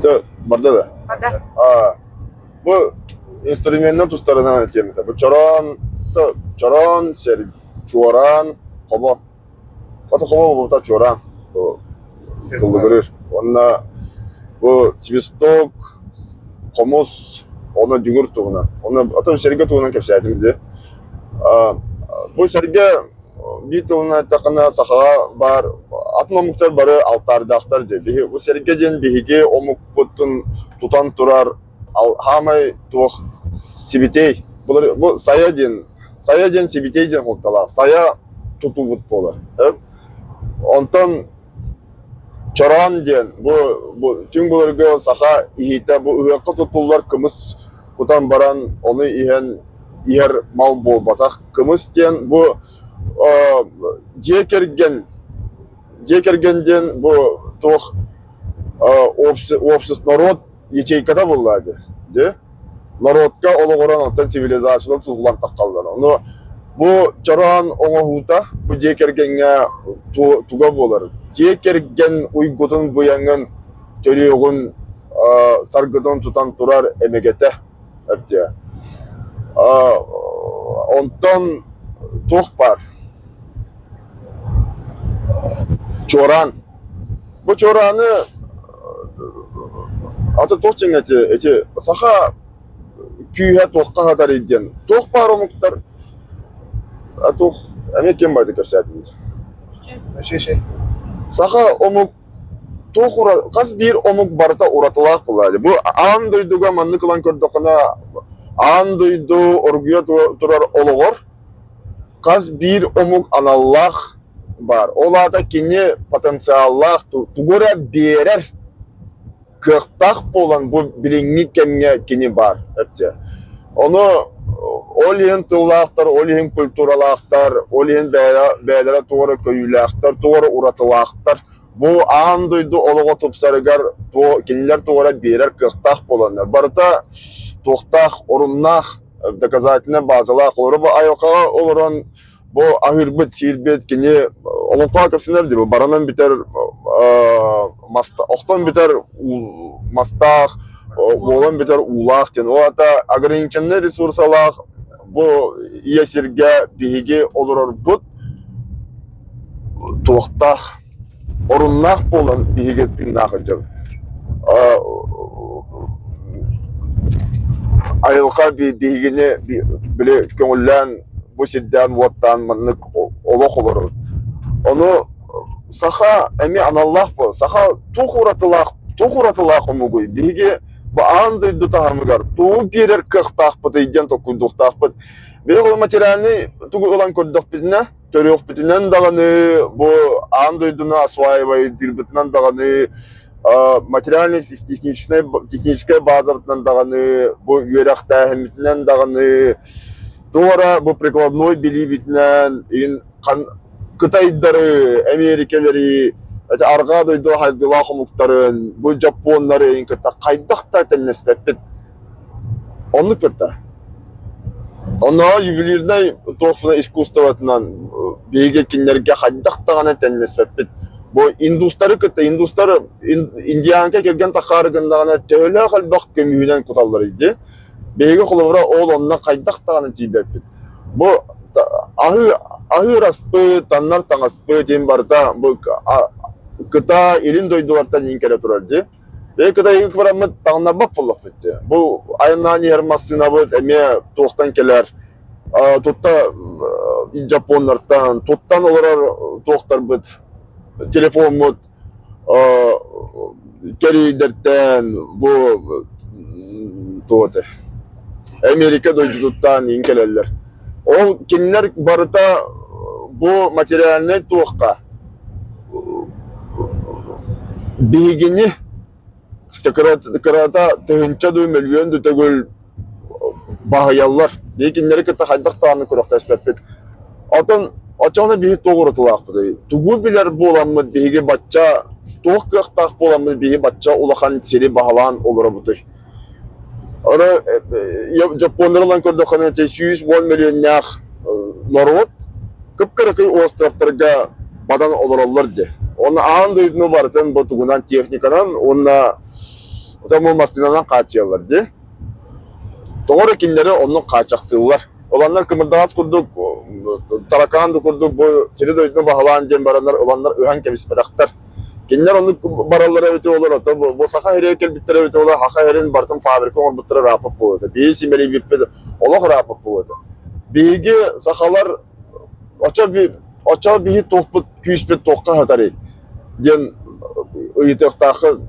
Все, барда да? Барда. А, бу инструменнар тустарынан этиэм этэ. Бу чороон, чороон, сэр, чуораан, хобо. Хата хобо буолбута чуораан. Бу кыллыгырыыр. Уонна бу свисток, хомус, уонна дүҥүр туһунан. Уонна атын сэргэ туһунан кэпсээтим дии. А, бу сэргэ Биир тылынан эттэххинэ, сахаҕа баар атын омуктар бары алтаардаахтар дии. Биһи бу сэргэ диэн биһиги омукпутун тутан турар хаамай туох сибитиэй. Былыр бу сайа диэн сайа диэн сибитиэй диэн суолталаах. Сайа тутуубут буолар. Онтон Чороон диэн бу, бу түҥ былыргы саха иһитэ бу ыһыахха туттуллар кымыс кутан баран ону иһэн иһэр мал буолбатах. Кымыс диэн бу дьиэ кэргэн дьиэ кэргэн диэн бу туох общество народ ячейката буолла дии дии норуотка олоҕуран оттон цивилизациялар тутуллан таххаллар. Ону бу чороон оҥоһуута бу дьиэ кэргэҥҥэ туга буолар? Дьиэ кэргэн уйгутун быйаҥын, төрүөҕүн саргытын тутан турар эмэгэтэ эбтиэ. Онтон туох баар? Чуораан. Бу чуорааны аты туох дьиҥ эти эти саха күүһэ туохха сатарый диэн туох баар омуктар туох эмиэ ким байды кэпсээтибит саха омук туох ура хас биир омук барыта уратылаах буолаа бу аан дойдуга маннык ылан көрдөххүнэ аан дойду оргуйа турар олоҕор хас биир омук аналлаах баар. Ол аата кини потенциаллаах тугу эрэ биэрэр кыахтаах буолан бу билиҥҥи кэмҥэ кини баар эптэ. Ону ол иһин тыллаахтар, ол иһин культуралаахтар, ол иһин бэйэлэрэ тугу эрэ көрүүлээхтэр, тугу эрэ уратылаахтар. Бу аан дойду олоҕо тупсарыгар кинилэр тугу эрэ биэрэр кыахтаах буоланнар. Барыта туохтаах, оруннаах, доказательнай базалаах. Олору бу айылҕаҕа олорон Бу аһыырбыт, сиирбит кини олоҥхоҕо кэпсэнэр дии, баранан бүтэр маста, охтон бүтэр мастаах, буолан бүтэр уулаах диэн. Ол аата ограниченный ресурсалаах бу ийэ сиргэ биһиги олорорбут туохтаах оруннаах буолан биһиги тыыннаах сылдьабыт. Айылҕа биһигини били көҥүллээн бу сирдээн-уоттаан маннык олох олорор. Ону саха эмиэ аналлаах буол. Саха туох уратылаах туох уратылаах омугуй? Биһиги бу аан дойду таһымыгар тугу биэрэр кыахтаахпытый диэн толкуйдуохтаахпыт. Биһиги ол материальнай тугу ылан көрдөхпүтүнэ төрүөхпүтүнэн даҕаны, бу аан дойдуну осваивайдыырбытынан даҕаны, материальный техническай, техническай базабытынан даҕаны, бу үөрэхтээһиммитинэн даҕаны, туора бу прикладной билиибитинэн игин кытайдары, эмиэрикэлэри, эти арҕаа дойду хайдылаах омуктарын, бу дьоппуоннары игин кытта хайдах да тэҥнэспэппит. Оннук кытта. Оннооҕор ювелирнай туохсуна искусствотынан биһиги кинилэргэ хайдах даҕаны тэҥнэспэппит. Бу индустары кытта индустар индианка кэргэн тахаары гыннаҕына төһөлөөх элбэх көмүһүнэн куталларый дии. Биһиги холобура ол онно хайдах даҕаны тиийбэппит. Бу аһыы аһыыр аспыт, таннар таҥаспыт иһин барыта бу кыта илин дойдулартан иһин кэлэ турар дии. Бэйэ Кытайга бараммыт таҥнарбат буоллахпыт дии. Бу айаннаан иһэр массыынабыт эмиэ туохтан кэлэр тутта дьоппуоннартан туттан олорор туохтарбыт телефоммут кэриэйдэртэн бу туох этэй Америка дойдутуттан иин кэлэллэр. Ол кинилэр барыта бу материальнай туохха Биһигини кырата тыһыынча дуу, мөлүйүөн дуу төгүл баһыйаллар. Биһиги кинилэри кытта хайдах даҕаны күрэхтэспэппит. Оттон оччоҕуна биһиги туох уратылаахпытый? Тугу билэр буоламмыт биһиги бачча туох кыахтаах буоламмыт биһиги бачча улахан сири баһылаан олоробутуй? Аны дьоппуоннары ылан көрдөххүнэ 110 мөлүйүөннээх норуот кып-кыракый островтарга батан олороллор дии. Уонна аан дойдуну барытын бу тугунан техниканан уонна Оттон бу массыынанан хааччыйаллар дии. Тоҕо эрэ кинилэри оннук хааччахтыыллар. Ыланнар кымырдаҕас курдук, таракаан да курдук бу сири-дойдуну баһылаан диэн бараннар ыланнар ыһан кэбиспэтэхтэр. Кинилэр оннук бараллара эбитэ буоллар, оттон бу саха сиригэр кэлбиттэрэ эбитэ буоллар, саха сирин барытын фабрика оҥорбуттара ырааппыт буолуо этэ. Биһиги симэлийбиппит олох ырааппыт буолуо этэ. Биһиги сахалар оччо оччо биһи туохпут күүспүт туохха сытарый диэн ыйытыахтааххын.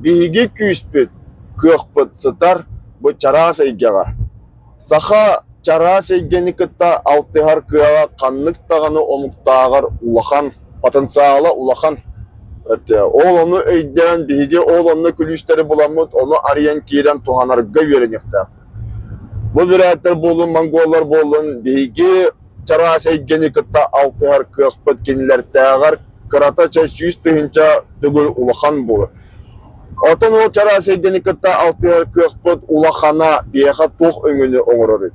Биһиги күүспүт, кыахпыт сытар бу чараас эйгэҕэ. Саха чараас эйгэни кытта алтыһар кыаҕа ханнык даҕаны омуктааҕар улахан, потенциала улахан. Ол ону өйдөөн биһиги ол онно күлүүстэри буламмыт, ону арыйан киирэн туһанарга үөрэниэхтээхпит. Бу бүрээттэр буоллун, монголлар буоллун, биһиги чараас эйгэни кытта алтыһар кыахпыт кинилэртээҕэр кырата чэ 100 000 төгүл улахан буолар. Оттон ол чараас эйгэни кытта алтыһар кыахпыт улахана биһиэхэ туох өҥөнү оҥороруй?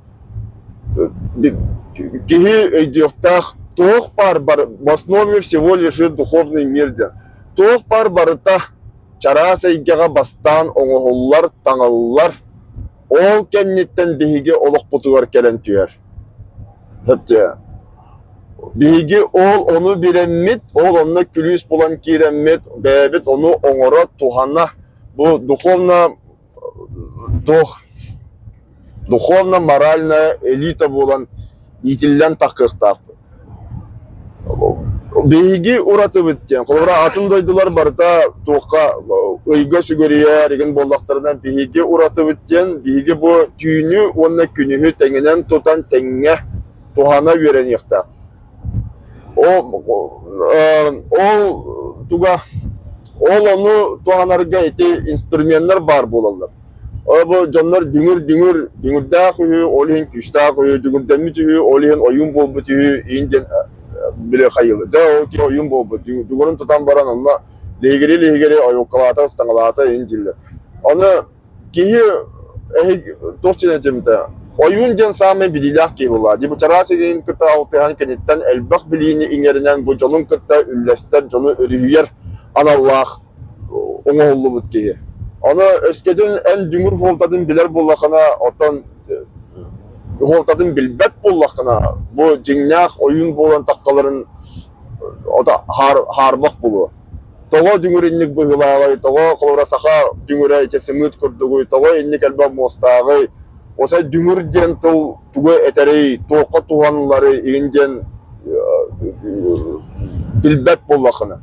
Киһи өйдүөхтээх туох баар бар в основе всего лежит духовный мир диэн. Туох баар барыта чараас эйгэҕэ бастаан оҥоһуллар, таҥыллар, ол кэнниттэн биһиги олохпутугар кэлэн түһэр. Биһиги ол ону билэммит, ол онно күлүүс булан киирэммит, бэйэбит ону оҥоро, туһана, бу духовно туох духовно-моральная элита буолан иитиллэн таххыахтаахпыт. Биһиги уратыбыт диэн, холобура атын дойдулар барыта туохха ыйга сүгүрүйэр игин буоллахтарына биһиги уратыбыт диэн, биһиги бу түүнү уонна күнүһү тэҥинэн тутан тэҥҥэ туһана үөрэниэхтээх. Ол, ол туга ол ону туһанарга ити инструменнар баар буолаллар. Ол бу дьоннор дүҥүр-дүҥүр, дүҥүрдээх үһү, ол иһин күүстээх үһү, дүҥүрдэммит үһү, ол иһин ойуун буолбут үһү, иин диэн били хайыылар. Дьэ ол киһи ойуун буолбут, дүҥүрүн тутан баран онно лиһигири-лиһигири ойуоккалаата, ыстаҥалаата иин дииллэр. Аны киһи эһиги туох диэн этимтэ ойуун диэн саамай билиилээх киһи буолла. Дии бу чараас игин кытта алтыһан киниттэн элбэх билиини иҥэринэн бу дьонун кытта үллэстэр, дьону өрүһүйэр аналлаах оҥоһуллубут киһи. Ону өскөтүн эн дүҥүр суолтатын билэр буоллаххына, оттон суолтатын билбэт буоллаххына, бу дьиҥнээх ойуун буолан таххаларын ото хаарбах буолуо. Тоҕо дүҥүр инник быһыылааҕый, тоҕо холобура саха дүҥүрэ ити сымыыт курдугуй, тоҕо инник элбэх муостааҕый, Осай дүҥүр диэн тыл тугу этэрий, туохха туһанылларый игин диэн билбэт буоллаххына.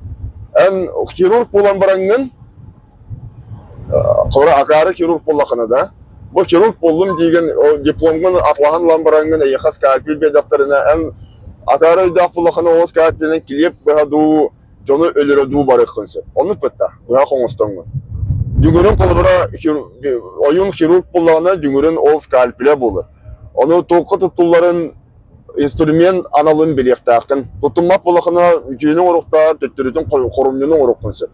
Эн хирург буолан бараҥҥын, холобура акаары хирург буоллаххына да, бу хирург буоллум диигин, дипломгун атлаһан ылан бараҥҥын эйиэхэ скальпель биэрдэхтэринэ, эн акаары өйдөөх буоллаххына ол скальпелинэн килиэп быһа дуу, дьону өлөрө дуу барыаххын сөп. Оннук бытта, быһах оҥостоҥҥун. Дүҥүрүн холобура ойуун хирург буоллаҕына, дүҥүрүн ол скальпеля буолар. Ону туохха туттулларын инструмент аналын билиэхтээххин. Туттуммат буоллаххына, үтүөнү оҥоруохтааҕар төттөрүтүн хорумньуну оҥоруоххун сөп.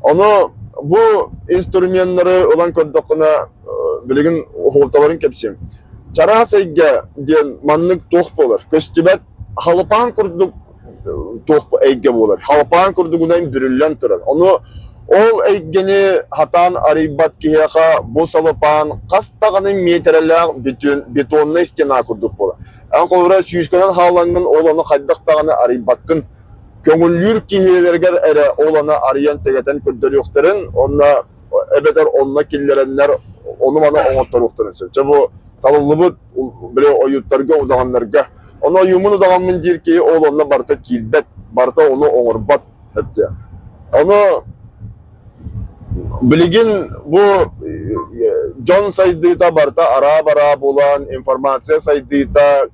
Ону бу инструменнары ылан көрдөххүнэ, билигин уһулталарын кэпсиэм. Чараас эйгэ диэн маннык туох буолар? Көстүбэт халыпаан курдук туох эйгэ буолар. Халпаан курдугунан бүрүллэн турар. Ону ол эйгэни хатаан арыйбат киһиэхэ бу салапаан хас даҕаны миэтэрэлээх бетоннай стена курдук буолар. Эн холобура сүүскэнэн хаалаҥҥын ол ону хайдах даҕаны арыйбаккын. Көҥүллүүр киһилэригэр эрэ ол ону арыйан сэгэтэн көрдөрүөхтэрин уонна эбэтэр онно киллэрэннэр ону-маны оҥотторуохтарын сөп. Чэ бу талыллыбыт били ойууттарга, удаҕаннарга Ону ойууммун удаҕаммын диир киһи ол онно барыта киирбэт, барыта ону оҥорбот эбитэ. Ону билигин бу дьон сайдыыта барыта араа-бараа буолан, информация сайдыыта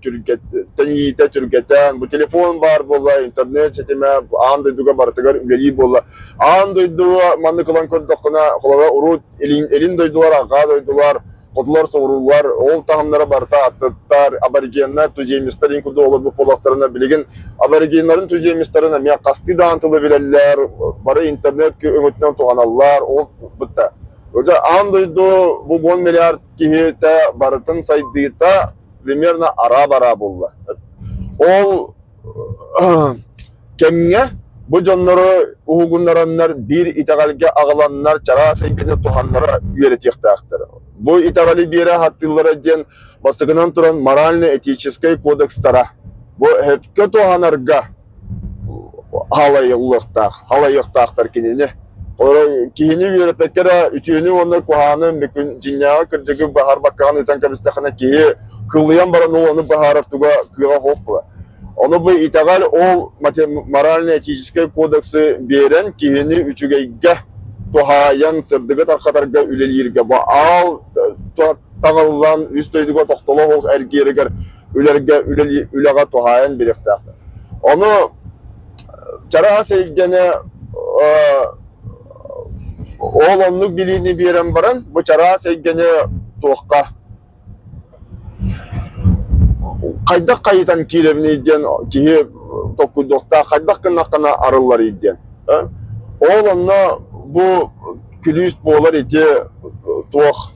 тэнийиитэ түргэтээн, бу телефон баар буолла, интернет ситимэ аан дойдуга барытыгар үлэлии буолла. Аан дойдуга маннык ылан көрдөххүнэ, холобура урут илин, илин дойдулар, арҕаа дойдулар хотулар, соҕуруулар ол таһымнара барыта аттыттар, аборигеннар, туземецтар иин курдук олорбут буоллахтарына, билигин аборигеннарын, туземецтарын эмиэ хастыы даҕаны тылы билэллэр, бары интернет өҥөтүнэн туһаналлар, ол бытта. Дьэ, аан дойду бу 10 миллиард киһитэ барытын сайдыыта примерно араа-бараа буолла. Ол кэмҥэ. Бу дьоннору уһугуннараннар биир итэҕэлгэ аҕаланнар чараас эйгэни туһаннара үөрэтиэхтээхтэр. Бу итэҕэли биэрэ сатыыллара диэн бастакынан туран морально-этическэй кодекстара. Бу сөпкө туһанарга халайыллыахтаах, халайыахтаахтар кинини. Олору киһини үөрэппэккэ эрэ үтүөнү уонна куһаҕаны дьиҥнээҕи кырдьыгы баһарбаккаҕын ыытан кэбистэххинэ киһи кылыйан баран ол ону быһаарар туга кыаҕа суох буолар. Ону бу итэҕэл ол морально-этическэй кодексы биэрэн киһини үчүгэйгэ туһаайан сырдыгы тархатарга үлэлииргэ бу аал таҥыллан үс дойдуга тохтоло суох эргиэригэр үлэргэ үлэҕэ туһаайан бириэхтээхтэр. Ону чараас эйгэни ол оннук билиини биэрэн баран бу чараас эйгэни туохха хайдах хайытан киирэбиний диэн киһи толкуйдуохтаах, хайдах гыннаххына арылларый диэн. Ол онно бу күлүүс буолар ити туох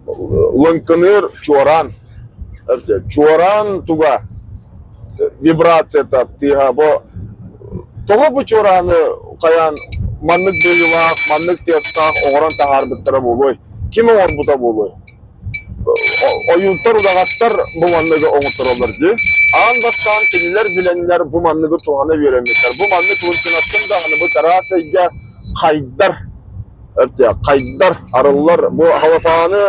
лыҥкыныыр чуораан. Чуораан туга вибрацията тыаһа бу тоҕо бу чуорааны хайаан маннык быһыылаах, маннык тыастаах оҥорон таһаарбыттара буолуой? Ким оҥорбута буолуой? Ойууттар, удаҕаттар бу манныгы оҥоттороллор дии. Аан бастаан кинилэр билэннэр бу манныгы туһана үөрэммиттэр. Бу маннык лыҥкынаттан даҕаны бу чараас эйгэ хайдар, хайдар, арыллар. Бу халапааны,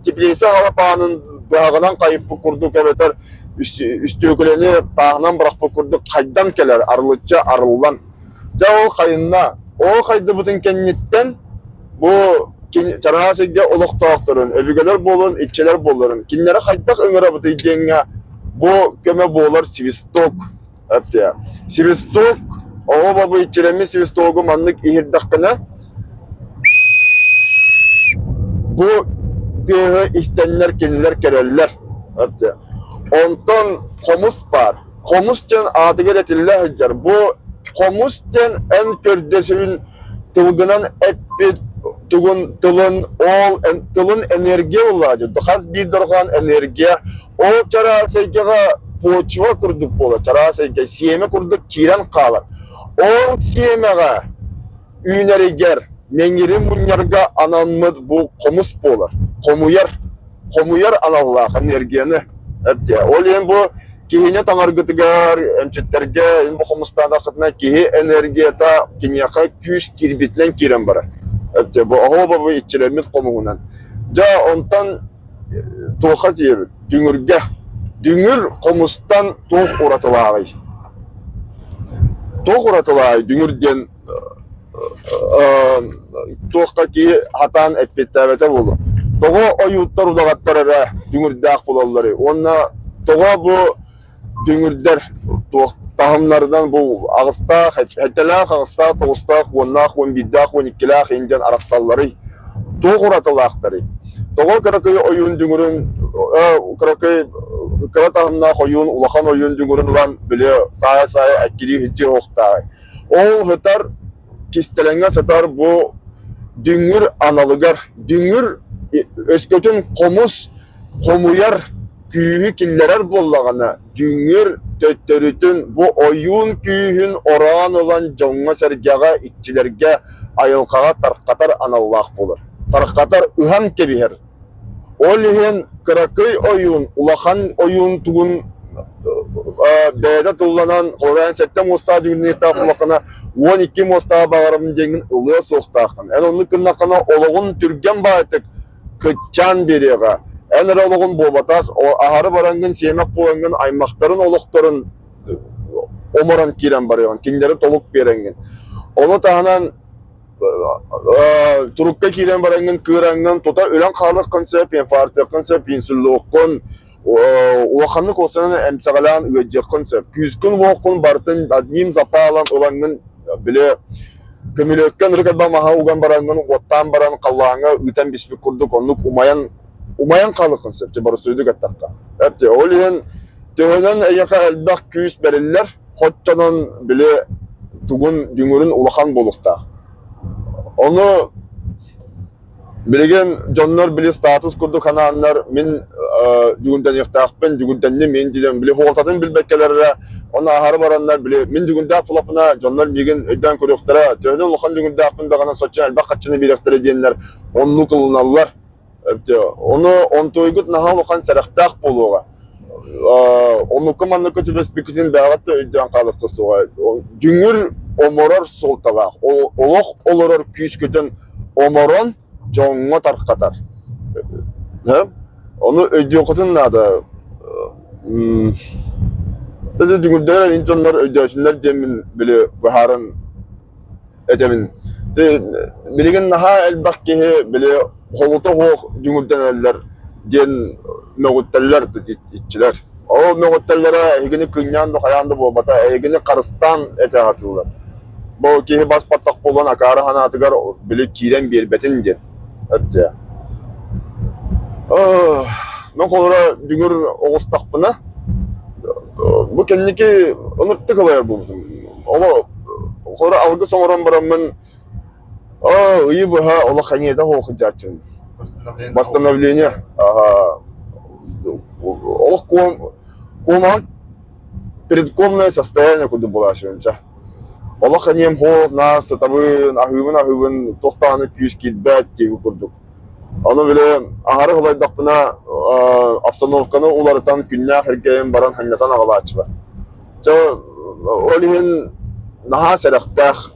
теплица халапаанын быһаҕынан хайыппыт курдук эбэтэр үстүөкүлэни тааһынан бырахпыт курдук хайдан кэлэр, арылыччы арыллан. Дьэ ол хайынна. Ол хайдыбытын кэнниттэн бу чараас эйгэ олохтоохторун, өбүгэлэр буолун, иччилэр буолларын, кинилэри хайдах ыҥырабытый диэҥҥэ бу көмө буолар свисток. Свисток, оҕо бабы иччилэммит свистогу маннык иһирдэххинэ, бу тыаһы истэннэр кинилэр кэлэллэр. Онтон хомус баар. Хомус диэн аатыгар этиллэ сылдьар. Бу хомус диэн эн көрдөсүн тылгынан эппит тугун тылын ол тылын энергия буоллаҕа хас биир дорҕоон энергия ол чараас эйгэҕэ почва курдук буолар чараас эйгэ сиэмэ курдук киирэн хаалар ол сиэмэҕэ үүнэригэр нэҥири мунньарга анаммыт бу хомус буолар. Хомуйар, хомуйар аналлаах энергияны. Ол иһин бу киһини таҥаргытыгар, эмчиттэргэ ин бу хомустаатаххытына киһи энергията киниэхэ күүс киирбитинэн киирэн барар. Бу оһуоба бу иччилэммит хомуһунан. Дьэ онтон туохха тиийэбит? Дүҥүргэ. Дүҥүр хомустан туох уратылааҕый? Туох уратылааҕый дүҥүр диэн туохха киһи хатаан эппиэттээбэтэ буолуо. Тоҕо ойууттар удаҕаттар эрэ дүҥүрдээх буолалларый уонна тоҕо бу дүҥүрдэр туох таһымнарынан бу аҕыстаах, сэттэлээх, аҕыстаах, тоҕустаах, уоннаах, уон биирдээх, уон иккилээх иһин диэн арахсалларый? Туох уратылаахтарый? Тоҕо кыракый ойуун дүҥүрүн кыракый кыра таһымнаах ойуун улахан ойуун дүҥүрүн ылан били саайа-саайа эккирии сылдьыа суохтааҕый? Ол сытар кистэлэҥҥэ сытар бу дүҥүр аналыгар дүҥүр өскөтүн хомус хомуйар күүһү киллэрэр буоллаҕына дүҥүр төттөрүтүн бу ойуун күүһүн ороон ылан дьоҥҥо-сэргэҕэ иччилэргэ айылҕаҕа тарҕатар аналлаах буолар тарҕатар ыһан кэбиһэр Ол иһин кыракый ойуун улахан ойуун тугун бэйэтэ тылланан, холобура сэттэ муостаах дьүҥнээх буоллаххына, 12 муостаах баҕарабын диэҥҥин ылыа суохтааххын. Эн оннук гыннаххына олоҕун түргэн баҕайытык кыччаан биэриэҕэ. Эн эрэ олоҕун буолбатах, аһары бараҥҥын, сиэмэх буолаҥҥын аймахтарын олохторун оморон киирэн барыаҕын, кинилэри толук биэрэҥҥин. Ону таһынан турукка киирэн бараҥҥын кыыраҥҥын тута өлөн хаалыаххын сөп, инфарктыаххын сөп, инсуллуоххун, улаханнык уопсайынан эмсэҕэлээн ыалдьыаххын сөп. Күүскүн-уоххун барытын одним запалом ылаҥҥын били көмүлүөккэ ынырык элбэх маһы уган бараҥҥын уоттаан баран халлааҥҥа ыытан биспит курдук оннук умайан умайан хаалыаххын сөп, боростуойдук эттэххэ. Ол иһин төһөнөн эйиэхэ элбэх күүс бэриллэр, Хоччонон били тугун дүҥүрүн улахан буолуохтаах. Ону Билигин дьоннор били статус курдук санааннар мин дьүгүндэниэхтээхпин, дьүгүндэнним мин диэн били суолтатын билбэккэлэр эрэ ону аһары бараннар били мин дьүгүндээх булаппына дьоннор миигин өйдөөн көрүөхтэрэ, төһөнөн улахан дьүгүндээхпин даҕаны соччо элбэх харчыны биэриэхтэрэ диэннэр оннук ылыналлар. Ону онтуойгут наһаа улахан сэрэхтээх буолуоҕа. Оннукка манныкка түбэспиккитин бэйэҕит да өйдөөн хаалыаххыт суоҕа. Дүҥүр оморор суолталаах. Олох олорор күүскүтүн оморон дьоҥҥо тарҕатар. Ону өйдүөххүтүн наада. Дүҥүрдэр ин дьоннор өйдөөтүннэр диэммин били быһааран этэбин. Билигин наһаа элбэх киһи били холута суох дүҥүрдэнэллэр диэн мөҕүттэллэр иччилэр. Ол мөҕүттэллэрэ эһигини кынньаан да хайаан да буолбата, эһигини харыстаан этэ сатыыллар. Бу киһи бас баттах буолан акаары санаатыгар били киирэн биэрбэтин диэн. Эттэ. Мин холобура дүҥүр оҕустахпына бу кэнники ыныртык ылайар буолбутум. Оло холобура алгыс оҥорон бараммын ыйы быһа олох эниэтэ суох сылдьааччыбын. Восстановление. Олох куомаҕа предкомное состояние курдук буолааччыбын. Олох эниэм суох, наар сытабын, аһыыбын-аһыыбын, туох даҕаны күүс киирбэт диэки курдук. Ону били аһары ылайдахпына обстановканы уларытан күннээх эргэйэн баран ханньатан аҕалааччылар. Чэ ол иһин наһаа сэрэхтээх.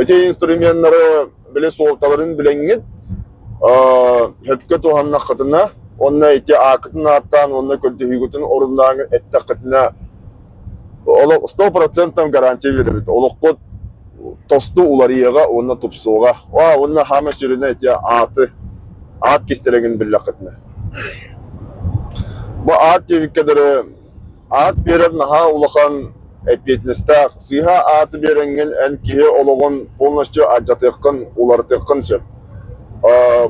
Ити инструменнары били суолталарын билэҥҥит сөпкө туһаннаххытына уонна ити ааккытын ааттаан уонна көрдөһүүгүтүн оруннааҥ эттэххитинэ олох 100% гарантия биэрэбит олоххут тосту уларыйыаҕа уонна тупсуоҕа уонна хаама сүрүнэ ити ааты аат кистэлэҥин биллэххитинэ бу аат диэбиккэ дылы Аат биэрэр наһаа улахан эппиэтинэстээх. Сыыһа ааты биэрэҥҥин эн киһи олоҕун полностью алдьатыаххын, уларытыаххын сөп.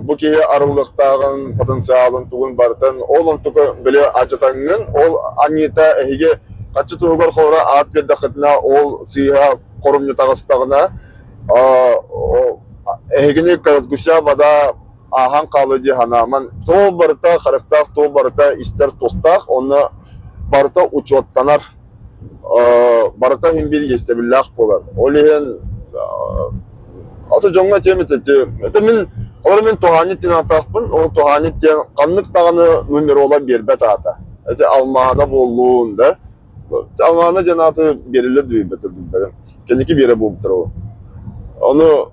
Бу киһи арыллыахтааҕын, потенциалын тугун барытын ол онтука били алдьатаҥҥын, ол аньыыта эһиги харчы туһугар холобура аат биэрдэххитинэ ол сыыһа хоромньу таҕыстаҕына эһигини как гуся вода ааһан хаалыа дии санааман, туох барыта харахтаах, туох барыта истэр туохтаах, онно барыта учуоттанар, барыта иһин биир иэстэбиллээх буолар. Ол иһин аты дьоҥҥо этиэм этэ это мин олор мин туһаанньыт диэн ааттаахпын, ол туһаанньыт диэн ханнык даҕаны нумеролар биэрбэт аата. Ити алмаана буоллун да, алмаана диэн ааты биэрэллэр да билбэтим. Кэнники биэрэ буолбуттар ол. Ону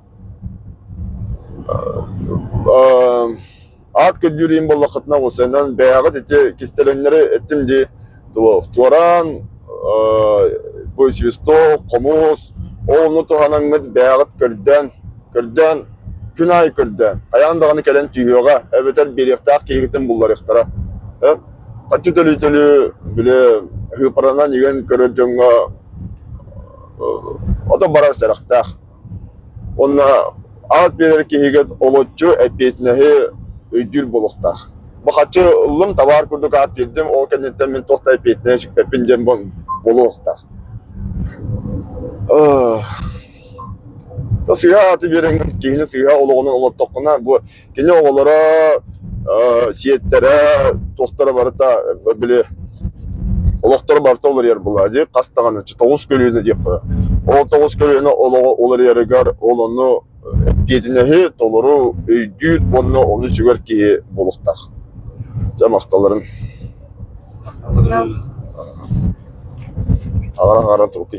Аат көрдүүр иһин буоллаххытына уопсайынан бэйэҕит ити кистэлэҥнэри эттим дии туох чуораан бу свисток, хомус ол ону туһанаҥҥыт бэйэҕит көрдөөн көрдөөн күн аайы көрдөөн хайаан даҕаны кэлэн түһүөҕэ эбэтэр биэриэхтээх киһигитин булларыахтара харчы төлүү-төлүү били сыыппаранан игэн көрөр дьоҥҥо ото барар сэрэхтээх Уонна аат биэрэр киһигэ олоччу эппиэтинэһи өйдүүр буолуохтаах. Бу харчы ыллым, табаар курдук аат биэрдим, ол кэнниттэн мин туох да эппиэтинэһи сүкпэппин диэн буолуохтаах. Сыыһа ааты биэрэҥҥин киһини сыыһа олоҕунан олортоххуна, бу Кини оҕолоро, сиэттэрэ, туохтара барыта били олохторо барыта уларыйар буолла дии хас даҕаны тоҕус көлүөнэ диэххэ. Ол тоҕус көлүөнэ олоҕо уларыйарыгар ол ону эппиэтинэһи толору өйдүүр уонна ону сүгэр киһи буолуохтаах. Дьэ махталларын. Аҕара-аҕара турукка.